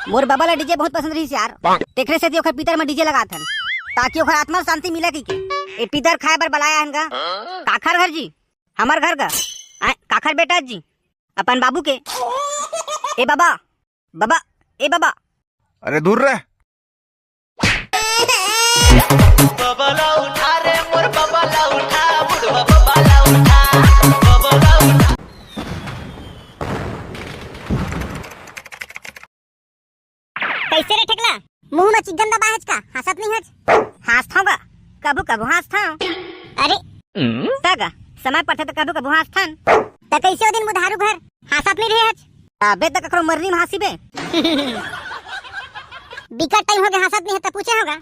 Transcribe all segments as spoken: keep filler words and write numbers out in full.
मोर बबा ला डीजे बहुत पसंद रहिस यार, तेखरे सेती ओखर पितर म डीजे लगात हन, ताकि ओखर आत्मा ल शांति मिले कहिके। ए पितर खाए बर बलाया हन गा। काखर घर जी? हमर घर गा। आय, काखर बेटा जी? अपन बाबू के। ए बाबा, बाबा, ए बाबा। अरे दूर रह। बबला उठा रे मोर बबला उठा, बुढ़वा बबला उठा, बबला उठा। कैसे रे ठेकला? मुंह में चिकन दबा हच का? हंसत नहीं हच? हंसथव गा, कभू कभू हंसथव। अरे। त गा, समय पड़थे त कभू कभू हंसथन। त कैसे ओ दिन बुधारू घर हंसत नहीं रहे हच? अबे त ककरो मरनी में हंसी बे। बिकट टाइम हो गया हंसत नहीं है त पूछे होगा।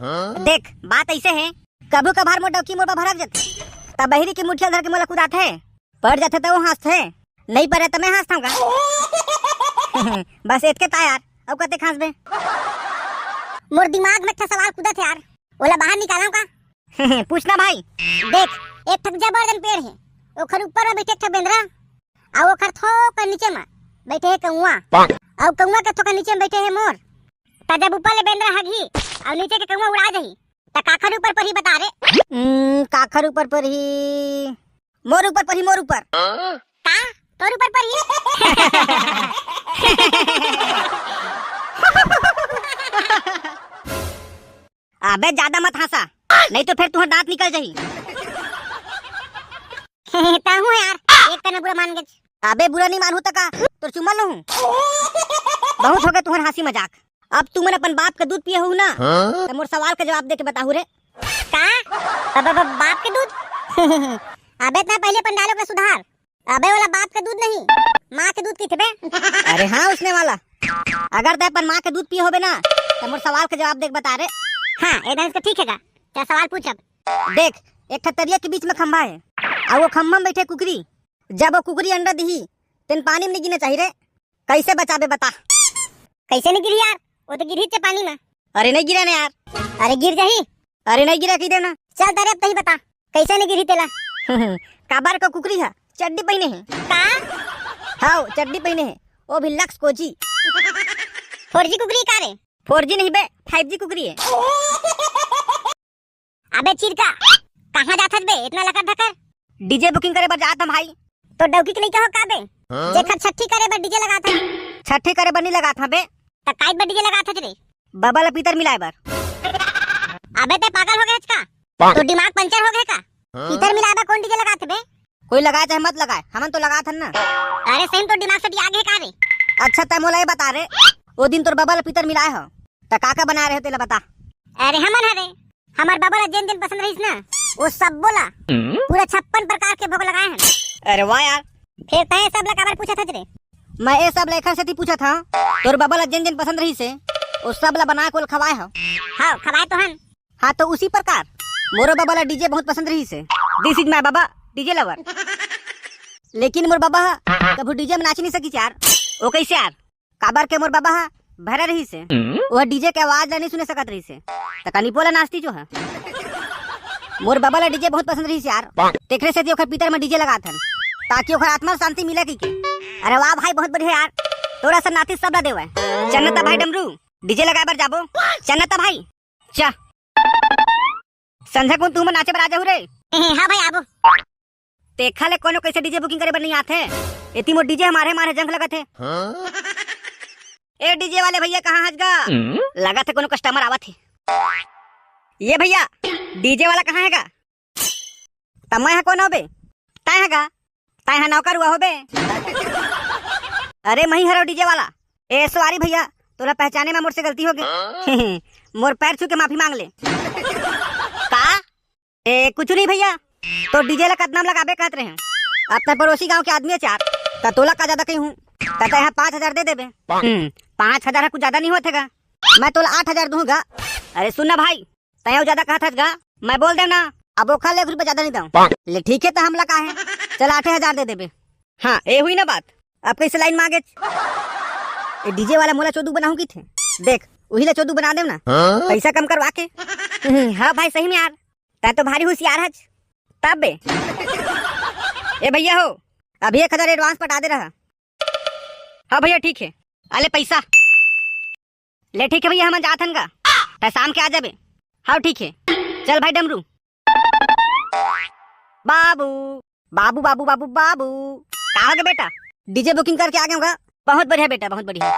देख, बात ऐसे है, कभू कभार मोर डौकी मोर पर भड़क जाथे, त बहिरी के मुठिया धर के मोला कुदाथे। पड़ जाथे त वो हंसथे, नहीं पड़े त मैं हंसथव गा। बस एतके ता यार, अउ कते हंसबे? मोर दिमाग में एक ठा सवाल कूदत हे यार, ओला बाहर निकालव का? पूछना भाई। देख, एक ठक जबरदन पेड़ हे, ओखर ऊपर में बैठे एक ठक बेंदरा, अउ ओखर थोकन नीचे में बैठे हे कौआ, अउ कौआ के थोकन नीचे में बैठे हे मोर। त जब ऊपर ले बेंदरा हगही अउ नीचे के कौआ उड़ा जाही, त काखर ऊपर परही बता रे? हम्म, काखर ऊपर परही? मोर ऊपर परही, मोर ऊपर। का? तोर ऊपर परही? अबे ज्यादा मत हंसा, नहीं तो फिर तुहर दांत निकल जाही। ताहू यार, एक तना बुरा मान गेच। अबे बुरा नहीं मानहू त का, तोर चुम्मा लूहू। बहुत हो गए तुहर हंसी मजाक। अब तुमन अपन बाप के दूध पिए हो ना, तो मोर सवाल के जवाब दे के बताहू रे। का? अब, अब, अब बाप के दूध? अबे तैं पहले अपन dialogue ला सुधार। अबे ओला बाप के दूध नहीं, माँ के दूध कहिथे बे। अरे हाँ, उसने वाला। अगर तैं अपन माँ के दूध पिए होबे ना, तो मोर सवाल के जवाब दे के बता रे। हाँ, एकदम इसका ठीक है का? चल सवाल पूछ अब। देख, एक ठा तरिया के बीच में खंभा है, अउ वो खंभा में बैठे कुकरी। जब वो कुकरी अंडा दिही, तेन पानी में नहीं गिरना चाहिए रे। कैसे बचाबे बता? कैसे नहीं गिरी यार? वो तो गिरी थे पानी में। अरे नहीं गिरा ना यार। अरे गिर जाही। अरे नहीं गिरा कही देना। चल तरे अब तही बता, कैसे नहीं गिरी तेला? काबर का कुकरी है, चड्डी पहने है। का? हाँ, चड्डी पहने है, वो भी लक्स कोजी। Four G कुकरी का रे? Four G नहीं बे, five G कुकरी है। अबे चिरका, कहाँ जाथस बे इतना लकर धकर? डीजे बुकिंग करे बर जात हन भाई। तो डौकी के लइका हो का बे? हाँ? जेखर छट्ठी करे बर डीजे लगात हन। छट्ठी करे बर नहीं लगात हन बे। त काय बर डीजे लगात हस रे? बबा ला पितर मिलाए बर। अबे तैं पागल हो गए हच का? तो दिमाग पंचर हो गए का? हाँ? पितर मिलाए बर कौन डीजे लगात हे बे? कोई लगाए चाहे मत लगाए, हमन तो लगात हन ना। अरे सही में तो दिमाग से भी आगे है का रे? अच्छा तैं मोला ये बता रे, वो दिन तोर बबा ला पितर मिलाए हो, त का का बनाए रहे हो तेला बता। अरे हमन हरे, हमर बबा ला जेन जेन पसंद रहिस ना, वो सब बोला, पूरा छप्पन प्रकार के भोग लगाए हन। अरे वाह यार। फिर तैं सब ला काबर पूछत हस रे? मैं ये सब ला एखर सेती पूछत हंव, तोर बबा ला जेन जेन पसंद रहिस हे, वो सब ला बना के ओला खवाए हव। हाँ, खवाए तो हन। हाँ, तो उसी प्रकार मोरो बबा ला डीजे बहुत पसंद रहिस हे। This is my baba, DJ lover। लेकिन मोर बबा ह कभू डीजे में नाच नहीं सकिस यार। ओ कैसे यार? काबर के मोर बबा ह भैरा रहिस हे, ओह डीजे के आवाज ला नहीं सुने सकत रहिस हे, त कनी पोला नाचती जो ह। मोर बबा ला डीजे बहुत पसंद रहिस यार, तेखरे सेती ओखर पितर में डीजे लगात हन, ताकि ओखर आत्मा शांति मिले कहिके। अरे वाह भाई, बहुत बढ़िया यार, तोरा सन नाती सब ला देवय। चन्नता भाई डमरू, डीजे लगाए बर जाबो। चन्नता भाई, चा। संझा कुन तुमन नाचे बर आ जाहू रे? हाँ भाई, आबो। तेखा ले कोनो कैसे डीजे बुकिंग करे बर नहीं आथे। एती मोर डीजे हमारे हमारे जंग लगत हे। हाँ? ए डीजे वाले भैया, कहाँ हस गा? हम्म? लगत हे कोनो कस्टमर आवत हे। ये भैया, डीजे वाला कहाँ हे गा? त मैं ह कोन होबे? तैं ह गा? तैं ह नौकर हुआ होबे? अरे मही हरो डीजे वाला। ए सॉरी भैया, तोला पहचाने में मोर से गलती हो गई। मोर पैर छू के माफी मांग ले। का? ए कुछ नहीं भैया, तो डीजे ला कतना में लगाबे कहत रहे। अपने पड़ोसी गांव के आदमी है चार, त तोला का ज्यादा कही हूँ, त तैं ह पाँच हजार दे देबे। हम्म, पाँच हजार ह कुछ ज्यादा नहीं होथे गा, मैं तोला आठ हजार दूंगा। अरे सुन ना भाई, तैं अउ ज्यादा कहत हस गा, मैं बोल देव ना, अब ओखर ले एक रुपया ज्यादा नहीं दऊं। ले ठीक है, त हमला का है, चल आठे हजार दे देबे। हाँ, ए हुई ना बात, अब कैसे लाइन मांगे? ए डीजे वाला मोला चोदू बनाहूं की थे, देख उही ला चोदू बना देव ना, हाँ? पैसा कम करवा के। हाँ भाई, सही में यार, तैं तो भारी होशियार हच। तब बे ए भैया हो, अभी एक हजार एडवांस पटा दे रहा। हाँ भैया ठीक है, अले पैसा। ले ठीक हे भैया, हमन जात हन गा, तैं शाम के आ जाबे। हव ठीक हे, चल भाई डमरू। बाबू, बाबू, बाबू, बाबू, बाबू। का होगे बेटा? डीजे बुकिंग करके आ गेंव गा। बहुत बढ़िया बेटा, बहुत बढ़िया।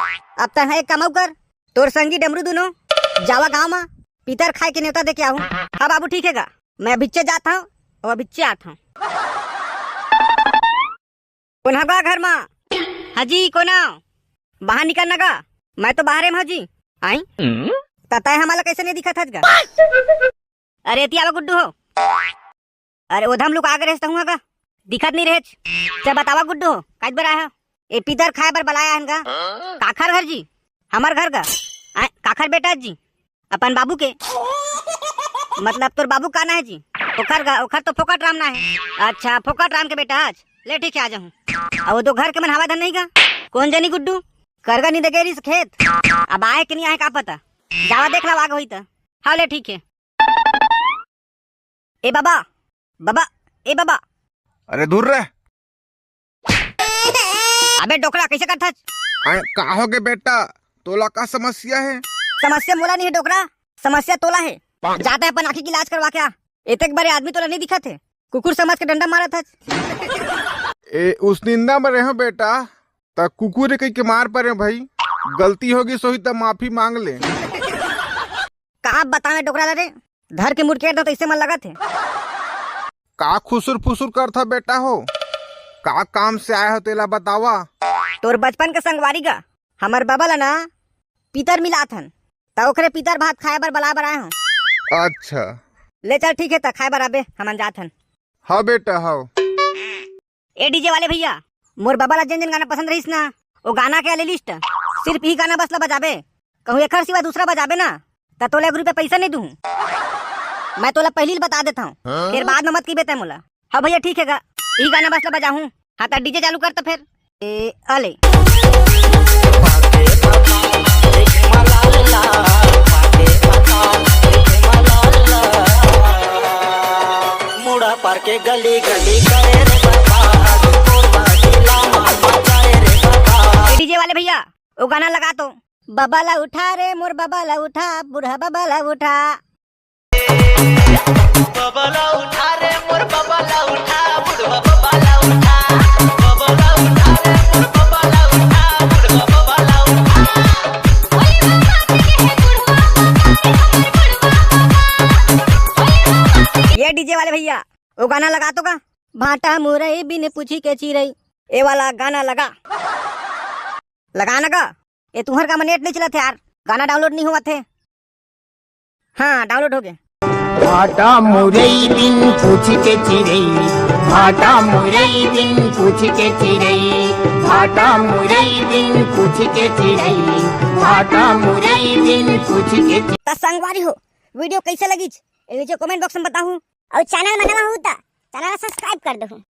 अब तैं एक काम अउ कर, तोर संगी डमरू दूनों जावा गांव म पितर खाए के नेवता दे के आहू। हाँ बाबू, ठीक हे गा, मैं अभिच्चे जात हंव अउ अभिच्चे आत हंव। कोन हव गा घर म? हाँ जी, कोन हव? बाहर निकल ना गा, मैं तो बाहरे म हंव जी। आई? त तैं हमला कइसे नइ दिखत हस गा? अरे एती आवा गुड्डू हो। अरे ओधम लुका गे रहेस तहूं ह गा, दिखत नइ रहेस। चल बतावा गुड्डू हो, काहेच बर आए हव? ए पितर खाए बर बलाए हन गा। काखर घर जी? हमर घर गा। आय, काखर बेटा जी? अपन बाबू के। मतलब तोर बाबू का ना हे जी? ओखर गा, ओखर तो फोकट राम ना हे। अच्छा, फोकट राम के बेटा आज। ले ठीक हे, आ जाहूं। अउ ओ दो घर के मन हवा धन नहीं गा? कोन जनी गुड्डू? करगा नइ दे गे रिहिस खेत। अब आए के नइ आए का पता। जावा देख ला, आगे होही त। हाँ ले ठीक हे। ए बाबा, बाबा, ए बाबा। अरे दूर रे। अबे डोकरा, कइसे करथस? अरे का होगे बेटा, तोला का समस्या हे? समस्या मोला नइ हे डोकरा, समस्या तोला हे। जा तैं अपन आँखी के इलाज करवा के आ। एतेक बड़े आदमी तोला नइ दिखत हे, कुकुर समझ के डंडा मारत हस। ए, उसनिंदा म रेहेंव बेटा, त कुकुर कहिके मार परेंव भई, गलती होगे होही त माफी मांग ले। का बतावें डोकरा ला रे, धर के मुड़केर दंव तइसे मन लगत हे। का खुसुर फुसुर करथस बेटा हो? का काम से आए हव तेला बतावा। तोर बचपन के संगवारी गा, हमर बबा ला ना पितर मिलात हन, त ओखरे पितर भात खाए बर बलाए बर आए हंव। अच्छा। ले चल ठीक हे त खाए बर आबे, हमन जात हन। हाँ बेटा, हाँ। ए डीजे वाले भैया, मोर बबा ला जेन जेन गाना पसंद रहिस ना, ओ गाना के ले लिस्ट, सिर्फ इही गाना बस ला बजाबे। कहूँ एखर सिवा दूसरा बजाबे ना, त तोला एक रुपया पइसा नइ दूहूँ। मैं तोला पहिली ल बता देत हंव, हाँ? फेर बाद म मत कहिबे तैं मोला। हाँ भैया ठीक हे गा, इही गाना बस ला बजाहूँ। हाँ त डीजे चालू कर त फेर। ए, अले। मुड़ा पार के गली गली करे रे बाबा, आज तोर बाजी ला मार बजाए रे बाबा। ए डीजे वाले भैया, ओ गाना लगा तो। बबा ला उठा रे मोर बबा ला उठा, बूढ़ा बबा ला उठा। बबा ला उठा रे मोर बबा ला उठा, बुढ़वा बबा ला उठा। बबा ला उठा रे मोर बबा ला उठा, बुढ़वा बबा ला उठा। ये डीजे वाले भैया, वो गाना लगा तो का? भांटा मुरई बिन पूछी के चिरई, ए वाला गाना लगा। लगा ना गा। ए तुंहर का म नेट नइ चलत हे यार, गाना डाउनलोड नइ होवत हे। हाँ, डाउनलोड होगे। भांटा मुरई बिन पूछी के चिरई, भांटा मुरई बिन पूछी के चिरई, भांटा मुरई बिन पूछी के चिरई, भांटा मुरई बिन पूछी के चिरई। त संगवारी हो, वीडियो कइसे लगिस, ए नीचे कमेंट बॉक्स म बताहू। अउ चैनल म नवा हो त चैनल ला सब्सक्राइब कर दहू।